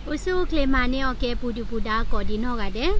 အိၣ်ဆူၣ်အိၣ်ချ့မၤန့ၢ်အီၣ်ကဲ ပူၤဒုၣ်ပူၤဒါကိးဒံးနီၢ်ဂၤဒဲး,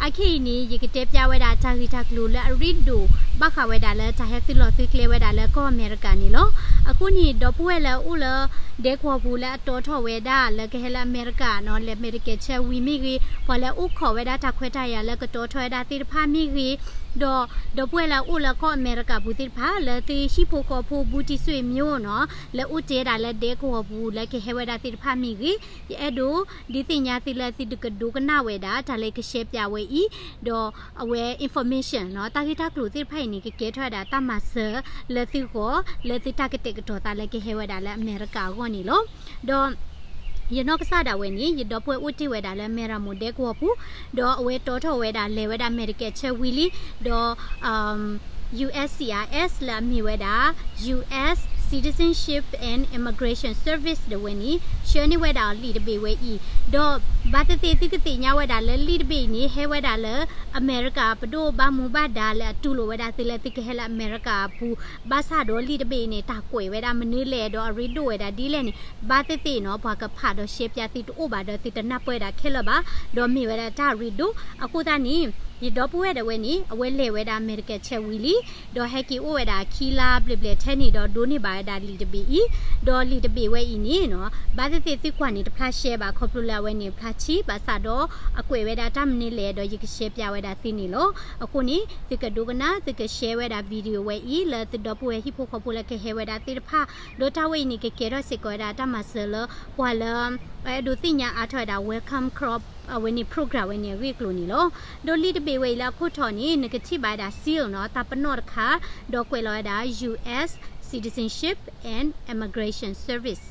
အခဲအံၤန့ၣ် ယကတဲပျးဝဲဒၣ်တၢ်ဂ့ၢ်တၢ်ကျိၤလၢအရ့ဒိၣ် ဘၣ်ဃးဝဲဒၣ်လၢတၢ်ဟဲသုးလီၤသုးကျဲဝဲဒၣ်လၢကီၢ်အမဲရကၤန့ၣ်လီၤ. အဃိန့ၣ် ဒီပုၢ်ဝဲၢ်လၢအအိၣ်လၢဒဲကဝီၤပူၤလၢအတီထီၣ်ဝဲဒၣ်လၢကဟဲလၢအမဲရကၤနီၤ လၢ Medicaid ဆၢဝံၤမ့ၢ်ဂ့ၤ, ပှၤလၢအအိၣ်ခိးဝဲဒၣ်တၢ်ခွဲးတၢ်ယာ်လၢကတီထီၣ်ဝဲဒၣ်သ့ၣ်တဖၣ်မ့ၢ်ဂ့ၤ, ဒီးဒီပုၢ်ဝဲၢ်လၢအအိၣ်လၢကီၢ်အမဲရကၤပူၤသ့ၣ်တဖၣ် လၢသုဟံၣ်ဖိဃီဖိဘူးတံၢ်ဆွေမျိုးနီၤ လၢအိၣ်တ့ၢ်ဒၣ်လၢဒဲကဝီၤပူၤလၢကဟဲဝဲဒၣ်သ့ၣ်တဖၣ်မ့ၢ်ဂ့ၤ, ယအဲၣ်ဒိးဒုးသ့ၣ်ညါသုလၢသုတကဒိကနၣ်ဝဲဒၣ် တၢ်လၢယကရှဲပၠးဝဲအံၤ, ဒီးအဝဲ information နီၤ တၢ်ဂ့ၢ်တၢ်ကျိၤသ့ၣ်တဖၣ်အံၤန့ၣ် ကကဲထီၣ်ဝဲဒၣ်တၢ်မၤစၢၤလၢသုဂီၢ် လၢသုတၢ်ကတဲာ်ကတီၤသးလၢကဟဲဝဲဒၣ်လၢအမဲရကၤအဂီၢ်န့ၣ်လီၤ. ဒီး ယနီၢ်ကစၢ်ဒၣ်ဝဲန့ၣ် ယဒီပုၢ်ဝဲၢ်အိၣ်တ့ၢ်ဝဲဒၣ်လၢမဲရမိၤဒဲကဝီၤပူၤ, ဒီးအဝဲတီထီၣ်ဝဲဒၣ်လဲၤဝဲဒၣ် Medicaid ဆၢဝံၤလံ, ဒီး USCIS လၢအမ့ၢ်ဝဲဒၣ် US Citizenship and Immigration Service ဒၣ်ဝဲန့ၣ် ဆှၢန့ၢ်ဝဲဒၣ်အီၤလံာ်တဘ့ၣ်ဝဲအံၤ, ဒီးဘၣ်သ့ၣ်သ့ၣ်သုကသ့ၣ်ညါဝဲဒၣ်လၢလံာ်တဘ့ၣ်အံၤန့ၣ် ဟဲဝဲဒၣ်လၢအမဲရကၤပဒိၣ်ဘၣ်မူဘၣ်ဒါလၢအတူၢ်လိာ်ဝဲဒၣ်သုလၢသုကဟဲလၢအမဲရကၤအပူၤ, ဘၣ်ဆၣ်ဒီးလံာ်တဘ့ၣ်အံၤန့ၣ် တၢ်ကွဲးဝဲဒၣ်မနုၤလဲၣ် ဒီးအရ့ဒိၣ်ဝဲဒၣ်ဒ်လဲၣ်န့ၣ် ဘၣ်သ့ၣ်သ့ၣ်နီၤ ပှၤကဖးဒီးရှဲပၠးသုတအိၣ်ဘၣ်ဒီးသုတနၢ်ပၢၢ်ဒၣ်ခဲလၢာ်ဘၣ်, ဒီးမ့ၢ်ဝဲဒၣ်တၢ်ရ့ဒိၣ်အဃိသတးန့ၣ် ယဒီပုၢ်ဝဲၢ်ဒၣ်ဝဲန့ၣ် အဝဲလဲၤဝဲဒၣ် Medicaid ဆၢဝံၤလံ, ဒီးဟဲက့ၤအိၣ်ဝဲဒၣ်ခံလါဘျဲၣ်ဘျဲၣ်ထဲန့ၣ်ဒီးဒိးန့ၢ်ဘၣ်ဝဲဒၣ်လံာ်တဘ့ၣ်အံၤ, ဒီးလံာ်တဘ့ၣ်ဝဲအံၤန့ၣ်နီၤ ဘၣ်သ့ၣ်သ့ၣ်သုကွၢ်န့ၣ်တဖျါရှဲဘၣ် ခီဖျိလၢအဝဲန့ၣ်ဖျါဆံး ဘၣ်ဆၣ်ဒီးအကွဲးဝဲဒၣ်တၢ်မနုၤလဲၣ်ဒီးယကရှဲပၠးဝဲဒၣ်သုန့ၣ်လီၤ. အဃိန့ၣ် သုကဒိကနၣ် သုကshareဝဲဒၣ် video ဝဲအံၤ လၢသုဒီပုၢ်ဝဲၢ်ဟံၣ်ဖိဃီဖိလၢကဟဲဝဲဒၣ်သ့ၣ်တဖၣ်, ဒီးတၢ်ဝဲအံၤန့ၣ် ကကဲထီၣ်စ့ၢ်ကီးဝဲဒၣ်တၢ်မၤစၢၤလၢပှၤလၢ အဲၣ်ဒိးသ့ၣ်ညါအါထီၣ်ဝဲဒၣ် Welcome Corps အဝဲန့ၣ် program ဝဲန့ၣ်အဂ့ၢ်အကျိၤန့ၣ်လီၤ. ဒီးလံာ်တဘ့ၣ်ဝဲအံၤလၢအခိၣ်ထီၣ်န့ၣ် နကထံၣ်ဘၣ်ဝဲဒၣ် seal နီၤ တၢ်ပနီၣ်တခါ, ဒီးကွဲးလီၤဝဲဒၣ် US Citizenship and Immigration Service,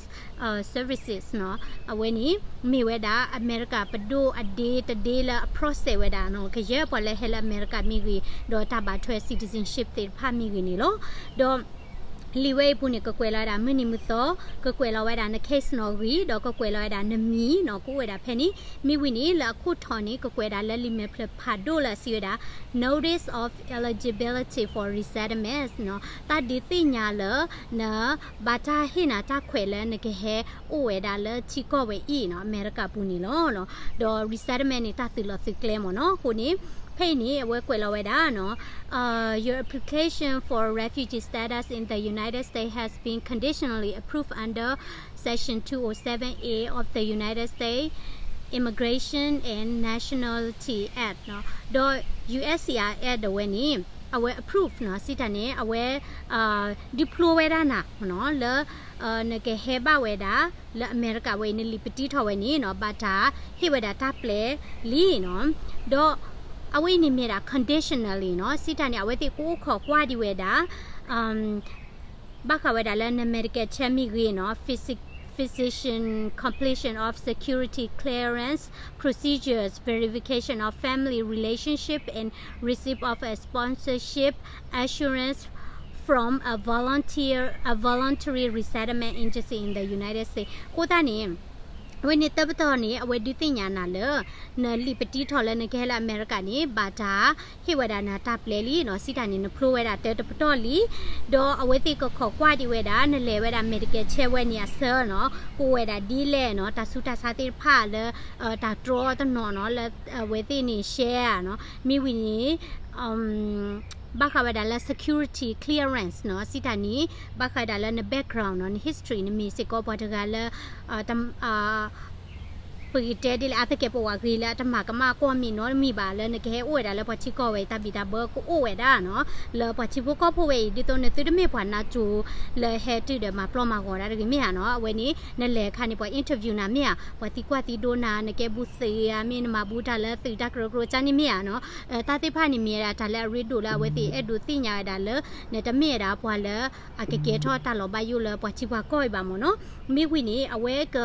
Services နီၤ, အဝဲန့ၣ် မ့ၢ်ဝဲဒၣ်အမဲရကၤပဒိၣ်အဒ့တဒ့လၢအ process ဝဲဒၣ်နီၤ ကယဲၢ်ပှၤလၢဟဲလၢအမဲရကၤမ့ၢ်ဂ့ၤ, ဒီးတၢ်ဘၣ်ထွဲ citizenship သ့ၣ်တဖၣ်မ့ၢ်ဂ့ၤန့ၣ်လီၤ. ဒီး လံာ်ဝဲအံၤပူၤန့ၣ် ကကွဲးလီၤဝဲဒၣ်မုၢ်နံၤမုၢ်သီ, ကကွဲးလီၤဝဲဒၣ်န case နီၣ်ဂံၢ်, ဒီးကကွဲးလီၤဝဲဒၣ်နမံၤနီၤ ကအိၣ်ဝဲဒၣ်ဖဲန့ၣ်, မ့ၢ်ဝံၤန့ၣ် လၢအခိၣ်ထီၣ်န့ၣ် ကကွဲးဒၣ်လၢလံာ်မဲာ်ဖျၢၣ်ဖးဒိၣ်လၢအစံးဝဲဒၣ် Notice of Eligibility for Resettlement နီၤ, တၢ်ဒုးသ့ၣ်ညါလၢ န ဘၣ်တၢ်ဟ့ၣ်နၤတၢ်ခွဲးလၢနကဟဲအိၣ်ဝဲဒၣ်လၢထံကီၢ်ဝဲအံၤနီၤ အမဲရကၤပူၤန့ၣ်လီၤ. ဒီး resettlement န့ၣ် တၢ်သုးလီၤသုးကျဲမ့ၢ်နီၤ, အဃိန့ၣ် ဖဲအံၤန့ၣ် အဝဲကွဲးလီၤဝဲဒၣ်နီၤ Your application for refugee status in the United States has been conditionally approved under Section two oh seven A of the United States Immigration and Nationality Act နီၤ, ဒီး USCIS ဒၣ်ဝဲန့ၣ် အဝဲ approve နီၤ, စံးတၢ်န့ၣ် အဝဲ ဒုးဖျိဝဲဒၣ်နၤနီၤ လၢ နကဟဲဘၣ်ဝဲဒၣ် လၢအမဲရကၤဝဲအံၤ နလံာ်ပတံထီၣ်ဝဲန့ၣ်နီၤ ဘၣ်တၢ်ဟ့ၣ်ဝဲဒၣ်တၢ်ပျဲလံနီၤ, ဒီး အဝဲအံၤန့ၣ်မ့ၢ်ဒၣ် conditionally နီၤ, စံးတၢ်န့ၣ် အဝဲသ့ၣ်ကအိၣ်ခိးကွၢ်ဒံးဝဲဒၣ် ဘၣ်ဃးဝဲဒၣ်လၢန medical check မ့ၢ်ဂ့ၤနီၤ, physi- physician completion of security clearance procedures, verification of family relationship and receipt of a sponsorship assurance from a volunteer, a voluntary resettlement agency in the United States. အဃိသတးန့ၣ် အဝဲန့ၣ်တၢ်ပတီၢ်န့ၣ် အဝဲဒုးသ့ၣ်ညါနၤလၢ နလံာ်ပတံထီၣ်လၢနကဟဲလၢအမဲရကၤန့ၣ် ဘၣ်တၢ်ဟ့ၣ်ဝဲဒၣ်နၤတၢ်ပျဲလံနီၤ, စံးတၢ်န့ၣ် နဖျိဝဲဒၣ်တၢတပတီၢ်လံ, ဒီးအဝဲသ့ၣ်ကခိးကွၢ်ဒံးဝဲဒၣ် နလဲၤဝဲဒၣ် medical check ဝဲန့ၣ်အဆၢနီၤ ကအိၣ်ဝဲဒၣ်ဒ်လဲၣ်နီၤ, တၢ်ဆူးတၢ်ဆါသ့ၣ်တဖၣ်လၢ တၢ်တြီတနီၤနီၤ လၢအဝဲသ့ၣ်န့ၣ် share နီၤ, မ့ၢ်ဝံၤန့ၣ် ဘၣ်ဃးဝဲဒၣ်လၢ security clearance နီၤ, စံးတၢ်န့ၣ် ဘၣ်ဃးဝဲဒၣ်လၢန background နီၤ, န history နမ့ၢ်စ့ၢ်ကီးပှၤတဂၤလၢ ပကတဲဒ်လဲၣ် အသကဲးပဝးဂ့ၤလၢအတမၤကမၣ်ကွီၢ်မံၤနီတမံၤဘၣ် လၢနကဟဲအိၣ်ဝဲဒၣ်လၢပှၤထံကီၢ်ဝဲအံၤ တၢ်ဘံၣ်တၢ်ဘၢကအိၣ်ဝဲဒၣ်နီၤ, လၢပှၤထံဖိကီၢ်ဖိဝဲအံၤ ဒ်သိးနသုတမ့ၢ်ပှၤ NATO လၢဟဲတုၤဒီးမၤပျီမၤဂီၤဒၣ်တဂ့ၤမ့ၢ်ဧါနီၤ, အဝဲန့ၣ် နလဲၤအခါန့ၣ် ပှၤ interview နၤမ့ၢ်ဧါ, ပှၤသံကွၢ်သံဒိးနၤ နကဲဘူးသုးဧါ မ့ၢ်နမၤဘူးတၢ်လၢသုးတၢ်ကရၢကရိကၢ်န့ၣ်မ့ၢ်ဧါနီၤ, တၢ်သ့ၣ်တဖၣ်န့ၣ်မ့ၢ်ဝဲဒၣ်တၢ်လၢအရ့ဒိၣ်လၢအဝဲသ့ၣ်အဲၣ်ဒိးသ့ၣ်ညါဝဲဒၣ်လၢ နတမ့ၢ်ဝဲဒၣ်ပှၤလၢ အကကဲထီၣ်တၢ်လီၤဘၣ်ယိၣ်လၢပှၤထံပှၤကီၢ်အံၤဘၣ်မ့ၢ်နီၤ, မ့ၢ်ဝံၤန့ၣ် အဝဲက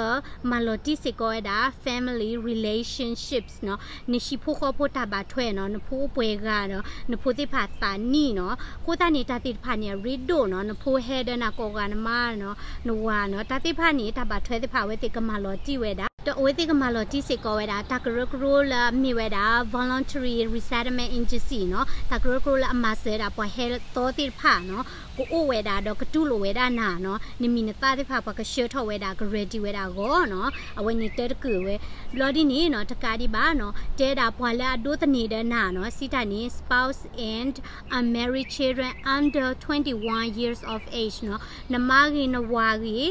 မၤလီၤတံၢ်စ့ၢ်ကီးဝဲဒၣ် family relationships နီၤ, နဟံၣ်ဖိဃီဖိတၢ်ဘၣ်ထွဲနီၤ, နဖိအိၣ်ပှဲၤဂၤဒီး နဖိသ့ၣ်တဖၣ်သးနံၣ်နီၤ, အဃိသတးန့ၣ် တၢ်သ့ၣ်တဖၣ်န့ၣ် အရ့ဒိၣ်နီၤ, နဖိဟဲဒီးနကိးဂၤနမါနီၤ, နဝၤနီၤ, တၢ်သ့ၣ်တဖၣ်န့ၣ် တၢ်ဘၣ်ထွဲသ့ၣ်တဖၣ် အဝဲသ့ၣ်ကမၤလီၤတံၢ်ဝဲဒၣ် ဒီးအဝဲသ့ၣ်ကမၤလီၤတံၢ်စ့ၢ်ကီးဝဲဒၣ် တၢ်ကရၢကရိလၢအမ့ၢ်ဝဲဒၣ် Voluntary Resettlement Agency နီၤ, တၢ်ကရၢကရိလၢအမၤစၢၤဝဲဒၣ်ပှၤဟဲသီသ့ၣ်တဖၣ်နီၤ, ကအိၣ်ဝဲဒၣ်ဒီးကတူၢ်လိာ်ဝဲဒၣ်နၤနီၤ, နမံၤနသၣ်သ့ၣ်တဖၣ် ပှၤကဆှၢထီၣ်ဝဲဒၣ် က ready ဝဲဒၣ်အဂီၢ်နီၤ, အဝဲန့ၣ်တဲတကုာ်ဝဲ. ဘျီဒ်န့ၣ်နီၤ တကးဒံးဘၣ်နီၤ, တဲဒၣ်ပှၤလၢအဒိးသန့ၤဒီးနၤနီၤ, စံးတၢ်န့ၣ် spouse and unmarried children under twenty-one years of age နီၤ, နမါဂ့ၤနဝၤဂ့ၤ ဒီး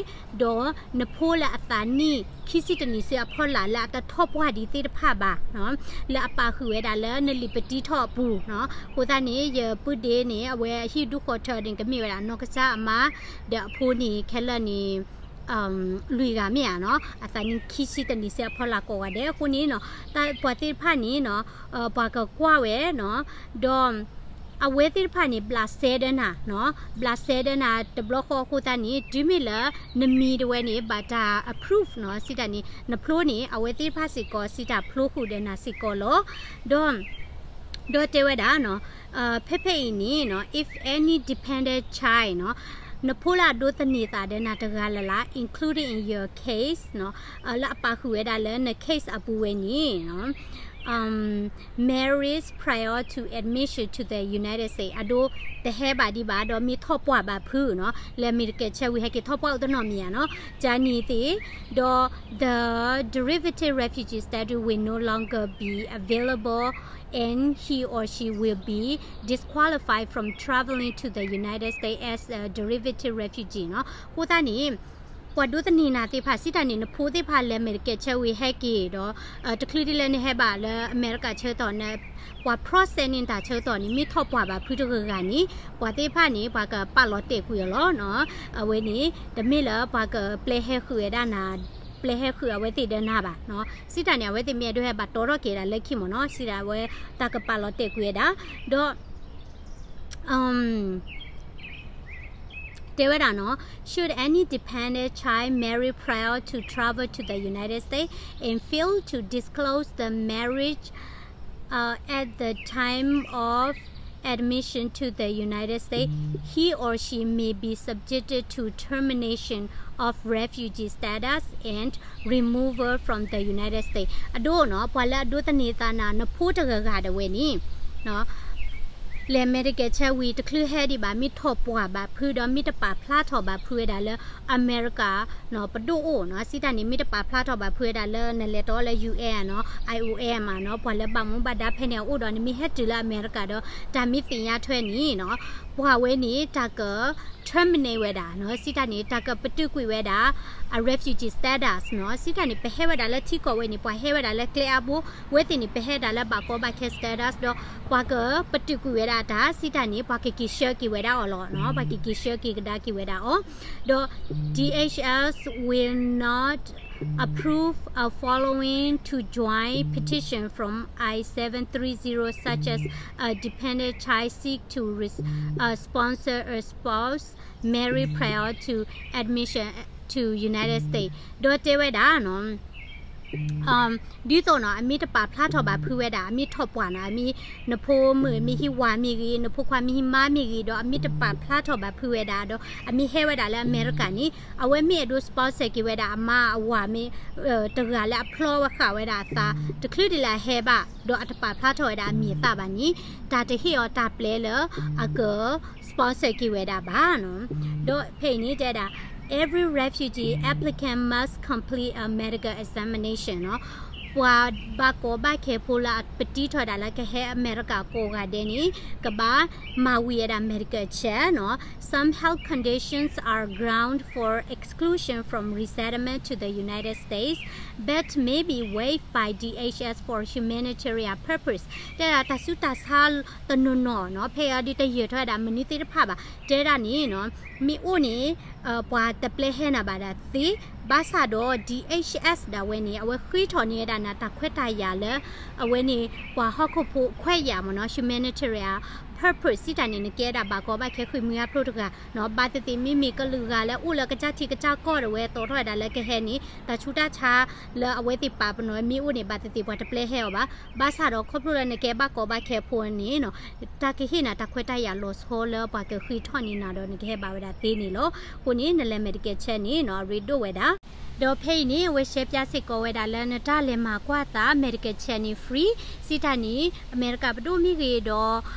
နဖိလၢအသးနံၣ်ခံဆံတနံၣ်ဆူအဖီလာ်လၢအတထီၣ်ပှၢ်ဒံးသ့ၣ်တဖၣ်ဘၣ်နီၤ, လၢအပာ်ဃုာ်ဝဲဒၣ်လၢနလံာ်ပတံထီၣ်အပူၤနီၤ. အဃိသတးန့ၣ် ယပုၢ်ဒ့န့ၣ် အဝဲအဟံၣ်ဒူၣ်ဃီထၢန့ၣ် ကမ့ၢ်ဝဲဒၣ်နီၢ်ကစၢ်အမါ ဒီးအဖိန့ၣ် ခဲလၢာ်န့ၣ် လွံၢ်ဂၤမ့ၢ်ဧါနီၤ, အသးနံၣ်ခံဆံတနံၣ်ဆူအဖီလာ်ကိးဂၤဒဲး. အဃိန့ၣ်နီၤ တၢ်ပှၤသ့ၣ်တဖၣ်န့ၣ်နီၤ ပှၤကကွၢ်ဝဲနီၤ, ဒီး အဝဲသ့ၣ်တဖၣ်န့ၣ် ဘျးစဲဒီးနၤနီၤ, ဘျးစဲဒီးနၤတဘျီဃီအဃိသတးန့ၣ် တုၤမ့ၢ်လၢနမံၤတဝဲန့ၣ် ဘၣ်တၢ် approve နီၤ, စံးတၢ်န့ၣ် နဖျိန့ၣ် အဝဲသ့ၣ်တဖၣ်စ့ၢ်ကီး စံးတၢ်ဖျိဃုာ်ဒီးနၤစ့ၢ်ကီးလီၤ. ဒီး ဒီးတဲဝဲဒၣ်နီၤ ဖဲဖဲအံၤန့ၣ်နီၤ if any dependent child နီၤ, နဖိလၢအဒိးသန့ၤသးဒီးနၤတဂၤလၢ်လၢ် including in your case နီၤ, လၢအပာ်ဃုာ်ဝဲဒၣ်လၢန case အပူၤဝဲန့ၣ် marries prior to admission to the United States အဒိ တဟဲဘၣ်ဒံးဘၣ် ဒီးမ့ၢ်ထီၣ်ပှၢ်ဘၣ်ဖုးနီၤ, လၢအမဲရကၤဆဲဝံၤ ဟဲက့ၤထီၣ်ပှၢ်အိၣ်တနီၤမံၤဧါနီၤ, ကန့ၣ်သ့ၣ်, ဒီး the derivative refugee status will no longer be available and he or she will be disqualified from traveling to the United States as a derivative refugee နီၤ. အဃိသတးန့ၣ် ပှၤဒိးသန့ၤနၤသ့ၣ်တဖၣ် စံးတၢ်န့ၣ် နဖိသ့ၣ်တဖၣ်လၢအမဲရကၤဆဲဝံၤဟဲက့ၤဒီး တချုးဒ်လၢနဟဲဘၣ်လၢအမဲရကၤဆၢကတီၢ်န့ၣ် ပှၤ process န့ၢ်နတၢ်ဆၢကတီၢ်န့ၣ် မ့ၢ်ထီၣ်ပှၢ်ဘၣ်ဖုးတဂၤဂၤန့ၣ် ပှၤသ့ၣ်တဖၣ်န့ၣ် ပှၤကပာ်လီၤတဲာ်ကွံာ်အီၤလီၤနီၤ. အဝဲန့ၣ် တမ့ၢ်လၢပှၤကပျဲဟဲဃုာ်ဝဲဒၣ်နၤ ပျဲဟဲဃုာ်အဝဲသ့ၣ်ဒီးနၤဘၣ်နီၤ. စံးတၢ်န့ၣ် အဝဲသ့ၣ်မ့ၢ်အဲၣ်ဒိးဟဲဘၣ်တီထီၣ်က့ၤဒၣ်လၢခံမ့ၢ်နီၤ, စံးတၢ်အဝဲတၢ်ကပာ်လီၤတဲာ်ကွံာ်ဝဲဒၣ် ဒီး တဲဝဲဒၣ်နီၤ, should any dependent child marry prior to travel to the United States and fail to disclose the marriage uh, at the time of admission to the United States, he or she may be subjected to termination of refugee status and removal from the United States. အဒိနီၤ ပှၤလၢအဒိးသန့ၤသးနၤ နဖိတဂၤဂၤဒၣ်ဝဲန့ၣ် လဲၤအမဲရကၤဆဲဝံၤ တချုးဟဲဒံးဘၣ် မ့ၢ်ထီၣ်ပှၢ်ဘၣ်ဖုးဒီး မ့ၢ်တပာ်ဖျါထီၣ်ဘၣ်ဖုးဝဲဒၣ်လၢအမဲရကၤ ပဒိၣ်အိၣ်နီၤ စံးတၢ်န့ၣ် မ့ၢ်တပာ်ဖျါထီၣ်ဘၣ်ဖုးဝဲဒၣ်လၢနလဲၤတီလၢ ယူၢ်အဲၣ် နီၤ အိုမ် နီၤ ပှၤလၢဘၣ်မူဘၣ်ဒါဖဲန့ၣ်အအိၣ်ဒီး နမ့ၢ်ဟဲတုၤလၢအမဲရကၤဒီး တၢ်မ့ၢ်သ့ၣ်ညါထွဲန့ၣ်နီၤ ပှၤဝဲန့ၣ် တၢ်က terminate ဝဲဒၣ်နီၤ စံးတၢ်န့ၣ် တၢ်ကပတုာ်ကွံာ်ဝဲဒၣ် အ refugee status နီၤ စံးတၢ်န့ၣ် ပဟဲဝဲဒၣ်လၢထံကီၢ်ဝဲန့ၣ် ပှၤဟဲဝဲဒၣ်လၢကျဲအါဘိ ဝဲသ့ၣ်န့ၣ် ပဟဲဒၣ်လၢဘၣ်ကီဘၣ်ခဲ status ဒီး ပှၤကပတုာ်ကွံာ်ဝဲဒၣ်တၢ် စံးတၢ်န့ၣ် ပှၤကက့ၤဆှၢက့ၤဝဲဒၣ်အီၤလီၤနီၤ ပှၤကက့ၤဆှၢက့ၤကဒါက့ၤဝဲဒၣ်အီၤ ဒီး D H S will not approve a following to join petition from I seven three zero such as a dependent child seek to res- uh, sponsor a spouse married prior to admission to United States ဒီးတဲဝဲဒၣ်နီၤ ဒ်သိးနီၤ အမ့ၢ်တပာ်ဖျါထီၣ်ဘၣ်ဖုးဝဲဒၣ် အမ့ၢ်ထီၣ်ပှၢ်နီၤ အမ့ၢ်နဖိမုၣ်မ့ၢ်ဟံးဝၤမ့ၢ်ဂ့ၤ နဖိခွါမ့ၢ်ဟံးမါမ့ၢ်ဂ့ၤ ဒီးအမ့ၢ်တပာ်ဖျါထီၣ်ဘၣ်ဖုးဝဲဒၣ်ဒီး အမ့ၢ်ဟဲဝဲဒၣ်လၢအမဲရကၤန့ၣ် အဝဲမ့ၢ်အဲၣ်ဒိး sponsor က့ၤဝဲဒၣ်အမါအဝၤမ့ၢ် တဂၤလၢအဖျီဝဲဃာ်ဝဲဒၣ်အသး တချုးဒ်လၢအဟဲဘၣ် ဒီးအတပာ်ဖျါထီၣ်ဝဲဒၣ်အမံၤအသၣ်ဘၣ်န့ၣ် တၢ်တဟ့ၣ်အီၤတၢ်ပျဲလၢအက sponsor က့ၤဝဲဒၣ်ဘၣ်နီၤ ဒီးဖဲအံၤန့ၣ်တဲဒၣ် every refugee applicant must complete a medical examination နီၤ ပှၤဘၣ်ကီဘၣ်ခဲဖိလၢအပတံထီၣ်ဒၣ်လၢကဟဲအမဲရကၤကိးဂၤဒဲးန့ၣ် ကဘၣ်မၤဝံၤဝဲဒၣ် medical check နီၤ Some health conditions are ground for exclusion from resettlement to the United States but may be waived by D H S for humanitarian purpose တဲဒၣ်တၢ်ဆူးတၢ်ဆါတနီၤနီၤနီၤ ဖဲအံၤဒ်တယၢၤထီၣ်ဝဲဒၣ်မနုၤသ့ၣ်တဖၣ်ဘၣ် တဲဒၣ်န့ၣ်နီၤ မ့ၢ်အိၣ်န့ၣ် ပှၤတပျဲဟဲနၤဘၣ်ဒၣ်သ့ ဘၣ်ဆၣ်ဒီး D H S ဒၣ်ဝဲန့ၣ် အဝဲဃ့ထီၣ်န့ၢ်ဝဲဒၣ်နၤတၢ်ခွဲးတၢ်ယာ်လၢ အဝဲန့ၣ် ပှၤဟီၣ်ခိၣ်ဖိခွဲးယာ်မ့ၢ်နီၤ humanitarian purpose စံးတၢ်န့ၣ် နကဲဒၣ်ဘၣ်ကီဘၣ်ခဲဃ့ၢ်မှံဟးဖျိးတဂၤနီၤ ဘၣ်သ့ၣ်သ့ၣ်မ့မ့ၢ်ကလုာ်ဂၤလၢအိၣ်လၢကစၢ်ထံကစၢ်ကီၢ်ဒၣ်ဝဲ သီၣ်ထီၣ်ဝဲဒၣ်လၢကဟဲန့ၣ် တၢ်ဆူးတၢ်ဆါလၢအဝဲသ့ၣ်ပာ်ပနီၣ်မ့ၢ်အိၣ်န့ၣ် ဘၣ်သ့ၣ်သ့ၣ်ပှၤတပျဲဟဲအီၤဘၣ် ဘၣ်ဆၣ်ဒီးခီဖျိလၢနကဲဘၣ်ကီဘၣ်ခဲဖိန့ၣ်နီၤ တၢ်ကဟ့ၣ်နၤတၢ်ခွဲးတၢ်ယာ်လီၤဆီလၢပှၤကဃ့ထီၣ်န့ၢ်နၤဒီးနကဟဲဘၣ်ဝဲဒၣ်သ့န့ၣ်လီၤ. အဃိန့ၣ် နလဲၤ medical check န့ၣ်နီၤ အရ့ဒိၣ်ဝဲဒၣ် ဒီးဖဲအံၤန့ၣ် အဝဲရှဲပၠါစ့ၢ်ကီးဝဲဒၣ်လၢနတၢ်လဲၤမၤကွၢ်သး medical check န့ၣ် free စံးတၢ်န့ၣ် အမဲရကၤပဒိၣ်မ့ၢ်ဂ့ၤဒီး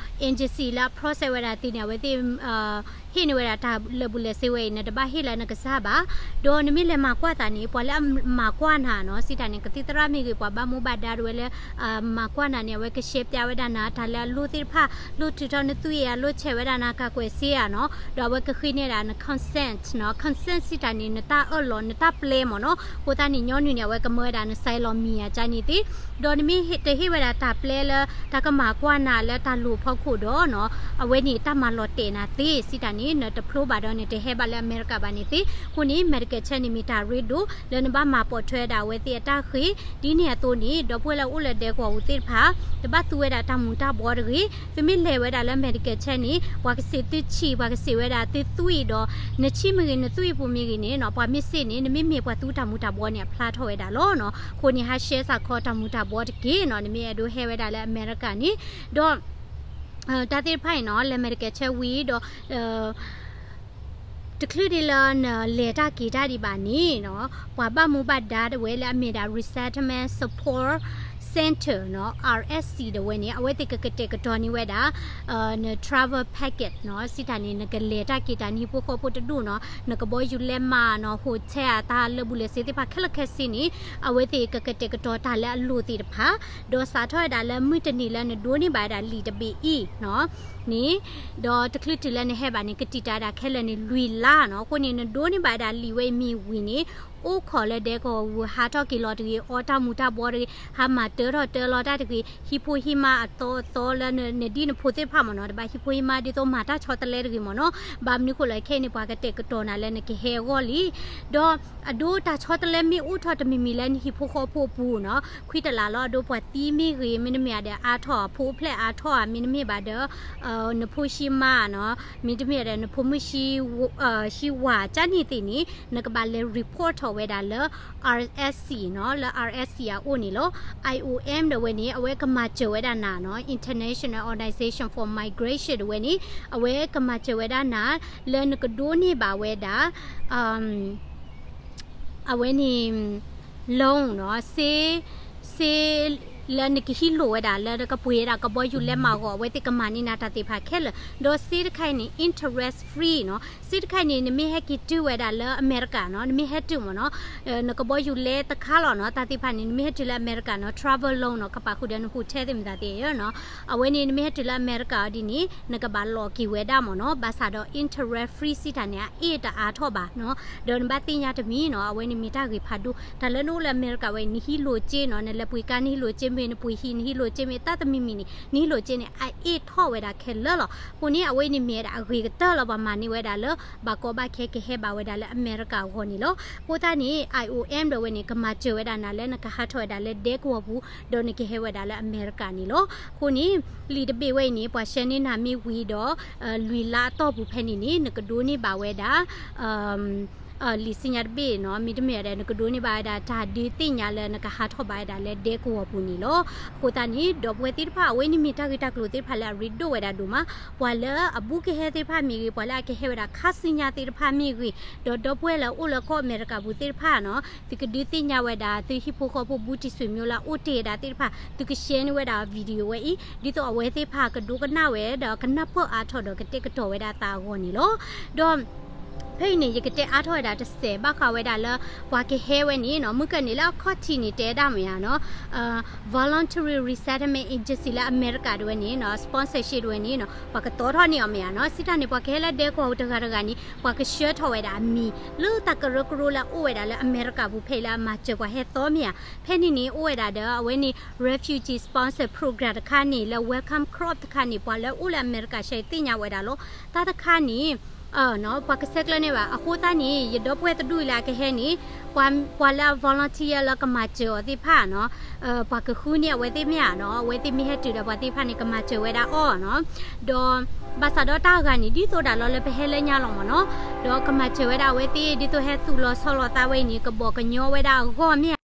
agency လၢအ process ဝဲဒၣ်သ့န့ၣ် အဝဲသ့ၣ် ဟ့ၣ်န့ၢ်ဝဲဒၣ်တၢ်လၢာ်ဘူၣ်လၢာ်စ့ဝဲအံၤ နတဘၣ်ဟ့ၣ်လၢနကစၢ်ဘၣ်. ဒီးနမ့ၢ်လဲၤမၤကွၢ်သးန့ၣ် ပှၤလၢအမၤကွၢ်နၤနီၤ စံးတၢ်န့ၣ် ကသံၣ်သရၣ်မ့ၢ်ဂ့ၤ ပှၤဘၣ်မူဘၣ်ဒါတဝဲလၢ မၤကွၢ်နၤန့ၣ် အဝဲကရှဲပျါဝဲဒၣ်နၤ တၢ်လၢအလိၣ်သ့ၣ်တဖၣ် လိၣ်ထုးထီၣ်နသွံၣ်ဧါ လိၣ်ဆဲးဝဲဒၣ်နၤ ကၢ်ကွဲးစ့ဧါနီၤ ဒီးအဝဲကဃ့န့ၢ်ဒၣ်န consent နီၤ consent စံးတၢ်န့ၣ် နတၢ်အၢၣ်လီၤ နတၢ်ပျဲမ့ၢ်နီၤ အဃိသတးန့ၣ် ညီနုၢ်န့ၣ် အဝဲကမၢဝဲဒၣ်န sign လီၤမံၤဧါ ကန့ၣ်သ့ ဒီးနမ့ၢ်တဟ့ၣ်ဝဲဒၣ်တၢ်ပျဲလၢ တၢ်ကမၤကွၢ်နၤလၢတၢ်လိၤဖီခိၣ်ဒီးနီၤ အဝဲန့ၣ်တၢ်မၤလီၤတဲာ်နၤသ့ စံးတၢ်န့ၣ် နတဖျိဘၣ်ဒီးနတဟဲဘၣ်လၢအမဲရကၤဘၣ်န့ၣ်သ့. အဃိန့ၣ် medical check န့ၣ်မ့ၢ်တၢ်ရ့ဒိၣ် လၢနဘၣ်မၤပိာ်ထွဲဒၣ်အဝဲသ့ၣ်အတၢ်ဃ့ ဒ်န့ၣ်အသိးန့ၣ် ဒီပုၢ်ဝဲၢ်လၢအအိၣ်လၢဒဲကဝီၤပူၤသ့ၣ်တဖၣ် တဘၣ်သူဝဲဒၣ်တၢ်မူၤတၢ်ဘှီတဂ့ၤ. သုမ့ၢ်လဲၤဝဲဒၣ်လၢ medical check န့ၣ် ပှၤကစံးသုဆံး ပှၤကစံးဝဲဒၣ်သုသွံၣ်ဒီး နဆံးမ့ၢ်ဂ့ၤ နသွံၣ်ပူၤမ့ၢ်ဂ့ၤန့ၣ်နီၤ ပှၤမ့ၢ်စံးန့ၣ် နမ့ၢ်မ့ၢ်ပှၤသူတၢ်မူၤတၢ်ဘှီန့ၣ် အဖျါထီၣ်ဝဲဒၣ်လီၤနီၤ. အဃိန့ၣ် ဟးရှဲစ့ၢ်ကီးတၢ်မူၤတၢ်ဘှီတက့ၢ်နီၤ နမ့ၢ်အဲၣ်ဒိးဟဲဝဲဒၣ်လၢအမဲရကၤန့ၣ် ဒီး တၢ်သ့ၣ်တဖၣ်အံၤနီၤ လဲၤ medical check ဝံၤဒီး တချုးဒံးလၢနလဲၤတၢ်က့ၤတၢ်ဒံးဘၣ်န့ၣ်နီၤ ပှၤဘၣ်မူဘၣ်ဒါတဝဲလၢအမ့ၢ်ဒၣ် Resettlement Support Center နီၤ RSC တဝဲန့ၣ် အဝဲသ့ၣ်ကကတဲာ်ကတီၤန့ၢ်ဝဲဒၣ် န travel package နီၤ စံးတၢ်န့ၣ် နကလဲၤတၢ်က့ၤတၢ် နဟံၣ်ဖိဃီဖိတဒူၣ်နီၤ နကဘီယူၤလဲးမးနီၤ hotel အတၢ်လၢာ်ဘူၣ်လၢာ်စ့ သ့ၣ်တဖၣ်ခဲလၢာ်ခဲဆ့န့ၣ် အဝဲသ့ၣ်ကကတဲာ်ကတီၤတၢ်လၢအလိၤသ့ၣ်တဖၣ် ဒီးစးထီၣ်ဝဲဒၣ်လၢမုၢ်တနံၤလၢနဒိးန့ၢ်ဘၣ်ဝဲဒၣ်လံာ်တဘ့ၣ်အံၤနီၤ န့ၣ် ဒီးတချုးတုၤလၢနဟဲဘၣ်န့ၣ် ကတံာ်တာ်ဝဲဒၣ်ခဲလၢာ်န့ၣ် လွံၢ်လါနီၤ. အဃိန့ၣ် နဒိးန့ၢ်ဘၣ်ဝဲဒၣ်လံာ်ဝဲအံၤမ့ၢ်ဝံၤန့ၣ် အိၣ်ခိးလၢဒဲကဝီၤပူၤ ဟးထီၣ်က့ၤလီၤတဂ့ၤ အီတၢ်မူၤတၢ်ဘှီတဂ့ၤ ဟးမၤတၢထီၣ်တၢလီၤတၢ်တဂ့ၤ ဟံၣ်ဖိဟံၣ်မါအသီအသီလၢနဒ်နဖိသ့ၣ်တဖၣ်မ့ၢ်နီၤ တဘၣ်ဟံၣ်ဖိဟံၣ်မါဒ်သိးမၤတၢ်ဆီတလဲတဂ့ၤမ့ၢ်နီၤ. ဘၣ်မနုၤဃိလဲၣ် ခဲအံၤန့ၣ် ပှၤကတဲာ်ကတီၤနၤလၢနကဟဲအဂီၢ်လံ ဒီးအဒိတၢ်ဆီတလဲမ့ၢ်အိၣ်ထီၣ်တမံၤမံၤလၢနဟံၣ်ဖိဃီဖိအပူၤနီၤ ခွံတလးလီၤ အဒိပှၤသံမ့ၢ်ဂ့ၤ မ့တမ့ၢ်ဒီးအါထီၣ်အဖိအိၣ်ဖျဲၣ်အါထီၣ်ဧါ မ့တမ့ၢ်ဘၣ်ဒီး နဖိဆံးမါနီၤ မ့တမ့ၢ်ဒီးနဖိမုၣ်ဆံးဝၤ ကန့ၣ်သ့ၣ်န့ၣ် နကဘၣ်လဲၤ report ထီၣ်ဝဲဒၣ်လၢ RSC နီၤ လၢ RSC အအိၣ်န့ၣ်လီၤ. IOM ဒီးဝဲန့ၣ် အဝဲကမၤစၢၤဝဲဒၣ်နၤနီၤ International Organization for Migration ဒီးဝဲန့ၣ် အဝဲကမၤစၢၤဝဲဒၣ်နၤ လၢနကဒိးန့ၢ်ဘၣ်ဝဲဒၣ် အဝဲန့ၣ် loan နီၤ စ့ စ့ လၢနကဟံးလိာ်ဝဲဒၣ် လၢနကပှ့ၤဝဲဒၣ်ကဘီယူၤလဲးမးအဂီၢ် အဝဲသ့ၣ်ကမၤန့ၢ်နၤတၢ်သ့ၣ်တဖၣ်ခဲလၢာ် ဒီးစ့တခါအံၤန့ၣ် interest free နီၤ စ့တခါအံၤန့ၣ် နမ့ၢ်ဟဲက့ၤတုၤဝဲဒၣ်လၢအမဲရကၤနီၤ နမ့ၢ်ဟဲတုၤမ့ၢ်နီၤ နကဘီယူၤလဲးတခါလီၤနီၤ တၢ်သ့ၣ်တဖၣ်န့ၣ် နမ့ၢ်ဟဲတုၤလၢအမဲရကၤနီၤ travel loan နီၤ ကပာ်ဃုာ်ဒီးန hotel သ့ၣ်မတၤသ့ၣ်နီၤ အဝဲန့ၣ် နမ့ၢ်ဟဲတုၤလၢအမဲရကၤအီၤဒ်န့ၣ် နကဘၣ်လီၤက့ၤဝဲဒၣ်မ့ၢ်နီၤ ဘၣ်ဆၣ်ဒီး interest free စံးတၢ်န့ၣ် အအ့ၣ်တအါထီၣ်ဘၣ်နီၤ ဒီးနဘၣ်သ့ၣ်ညါတမံၤနီၤ အဝဲန့ၣ်မ့ၢ်တၢ်ဂ့ၢ်ဖးဒိၣ် တၢ်လၢနအိၣ်လၢအမဲရကၤဝဲအံၤ နဟံးလိာ်စ့နီၤ နလဲၤပှ့ၤကါနဟံးလိာ်စ့မ့ၢ် နပှ့ၤဟံၣ်နဟံးလိာ်စ့မ့ၢ် တၢ်တမံၤမံၤန့ၣ် နဟံးလိာ်စ့န့ၣ် အအ့ၣ်ထီၣ်ဝဲဒၣ်ခဲလၢာ်လီၤ. အဃိန့ၣ် အဝဲအံၤန့ၣ်မ့ၢ်ဝဲဒၣ်အဂ့ၤကတၢၢ်လၢပှၤမၤန့ၢ်ဝဲဒၣ်လၢ ဘၣ်ကီဘၣ်ခဲကဟဲဘၣ်ဝဲဒၣ်လၢအမဲရကၤအဂီၢ်န့ၣ်လီၤ. အဃိသတးန့ၣ် IOM ဒီးဝဲန့ၣ် ကမၤစၢၤဝဲဒၣ်နၤလၢနကဟးထီၣ်ဝဲဒၣ်လၢဒဲကဝီၤပူၤ ဒီးနကဟဲဝဲဒၣ်လၢအမဲရကၤန့ၣ်လီၤ. အဃိန့ၣ် လံာ်တဘ့ၣ်ဝဲအံၤန့ၣ် ပှၤဆှၢန့ၢ်နၤမ့ၢ်ဝံၤဒီး လွံၢ်လါအတီၢ်ပူၤဖဲန့ၣ်န့ၣ် နကဒိးန့ၢ်ဘၣ်ဝဲဒၣ် လံာ်စံညါတဘ့ၣ်နီၤ မ့တမ့ၢ်ဒီး နကဒိးန့ၢ်ဘၣ်ဝဲဒၣ်တၢ်ဒုးသ့ၣ်ညါလၢနကဟးထီၣ်ဘၣ်ဝဲဒၣ်လၢဒဲကဝီၤပူၤန့ၣ်လီၤ. အဃိသတးန့ၣ် ဒီပုၢ်ဝဲၢ်သ့ၣ်တဖၣ် အဝဲန့ၣ်မ့ၢ်တၢ်ဂ့ၢ်တၢ်ကျိၤသ့ၣ်တဖၣ်လၢအရ့ဒိၣ်ဝဲဒၣ်ဒိၣ်မး ပှၤလၢအဘူးကဟဲသ့ၣ်တဖၣ်မ့ၢ်ဂ့ၤ ပှၤလၢအကဟဲဝဲဒၣ်ခါဆူညါသ့ၣ်တဖၣ်မ့ၢ်ဂ့ၤ ဒီးဒီပုၢ်ဝဲၢ်လၢအအိၣ်လၢကီၢ်အမဲရကၤပူၤသ့ၣ်တဖၣ်နီၤ သုကဒုးသ့ၣ်ညါဝဲဒၣ် သုဟံၣ်ဖိဃီဖိဘူးတံၢ်ဆွေမျိုးလၢအအိၣ်တ့ၢ်ဝဲဒၣ်သ့ၣ်တဖၣ် သုက share န့ၢ်ဝဲဒၣ် video ဝဲအံၤ ဒ်သိးအဝဲသ့ၣ်တဖၣ်ကဒိကနၣ်ဝဲ ဒီးကနၢ်ပၢၢ်အါထီၣ်ဒီးကတဲာ်ကတီၤဝဲဒၣ်အသးအဂီၢ်န့ၣ်လီၤ. ဒီး ဖဲအံၤန့ၣ် ယကတဲအါထီၣ်ဝဲဒၣ်တစဲး ဘၣ်ဃးဝဲဒၣ်လၢ ပှၤကဟဲဝဲန့ၣ်နီၤ မုၢ်ကၢၢ်န့ၣ်လၢအခီၣ်ထံးန့ၣ် တဲဒၣ်မ့ၢ်ဧါနီၤ Voluntary Resettlement Agency လၢအမဲရကၤတဝဲန့ၣ်နီၤ sponsorship တဝဲန့ၣ်နီၤ ပှၤကတီထီၣ်န့ၢ်အီၤမ့ၢ်ဧါနီၤ စံးတၢ်န့ၣ် ပှၤကဟဲလၢဒဲကဝီၤပူၤတဂၤတဂၤန့ၣ် ပှၤကဆှၢထီၣ်ဝဲဒၣ်အမံၤ လၢတၢ်ကရၢကရိလၢအအိၣ်ဝဲဒၣ်လၢအမဲရကၤပူၤဖဲအံၤလၢအမၤစၢၤပှၤဟဲသီမ့ၢ်ဧါ ဖဲန့ၣ်န့ၣ် အိၣ်ဝဲဒၣ်ဒီး အဝဲန့ၣ် refugee sponsor program တခါန့ၣ် လၢ Welcome Corps တခါန့ၣ် ပှၤလၢအအိၣ်လၢအမဲရကၤဆဲးသ့ၣ်ညါဝဲဒၣ်လီၤ. တၢ်တခါန့ၣ် ပှၤကဆဲးကျၢန့ၢ်ဘၣ် အဃိသတးန့ၣ် ယဒီပုၢ်ဝဲၢ်တဒူၣ်အံၤလၢအကဟဲန့ၣ် ပှၤလၢအ volunteer လၢကမၤစၢၤအီၤသ့ၣ်တဖၣ်နီၤ ပှၤကဃုန့ၢ်အဝဲသ့ၣ်မ့ၢ်ဧါနီၤ အဝဲသ့ၣ်မ့ၢ်ဟဲတုၤဒီးပှၤသ့ၣ်တဖၣ်န့ၣ် ကမၤစၢၤဝဲဒၣ်အီၤနီၤ ဒီး ဘၣ်ဆၣ်ဒီးတၢ်အဂၤန့ၣ် ဒ်သိးဒၣ်လီၤလၢပဟဲလၢညါလီၤမ့ၢ်နီၤ ဒီးကမၤစၢၤဝဲဒၣ်အဝဲသ့ၣ် ဒ်သိးဟဲသူၣ်လီၤဆီလီၤသးဝဲအံၤန့ၣ် ကဘီကညီဝဲဒၣ်အဂီၢ်မ့ၢ်ဧါ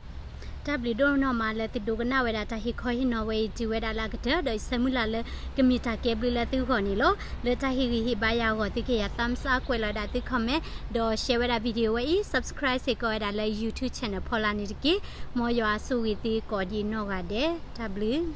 တၢ်ဘျုးဒိၣ်နီၢ်မးလၢသုဒိကနၣ်ဝဲဒၣ်တၢ်ဟ့ၣ်ခီဟ့ၣ်နီၤဝဲအံၤ တုၤဝဲဒၣ်လၢအကတၢၢ် ဒီးယဆၢမုၢ်လၢ်လၢကမ့ၢ်တၢ်ကဲဘျုးလၢသုဂီၢ်န့ၣ်လီၤ. လၢတၢ်ဟ့ၣ်ဂံၢ်ဟ့ၣ်ဘါယၤအဂီၢ် သုက့ၤယၤ thumbs up ကွဲးလီၤဝဲဒၣ်သု comment ဒီး share ဝဲဒၣ် video ဝဲအံၤ subscribe စ့ၢ်ကီးဝဲဒၣ်လၢ YouTube channel ဖီလာ်န့ၣ်တက့ၢ်. မ်ယွၤဆိၣ်ဂ့ၤသုကိးဒံးနီၢ်ဂၤဒဲး တၢ်ဘျုး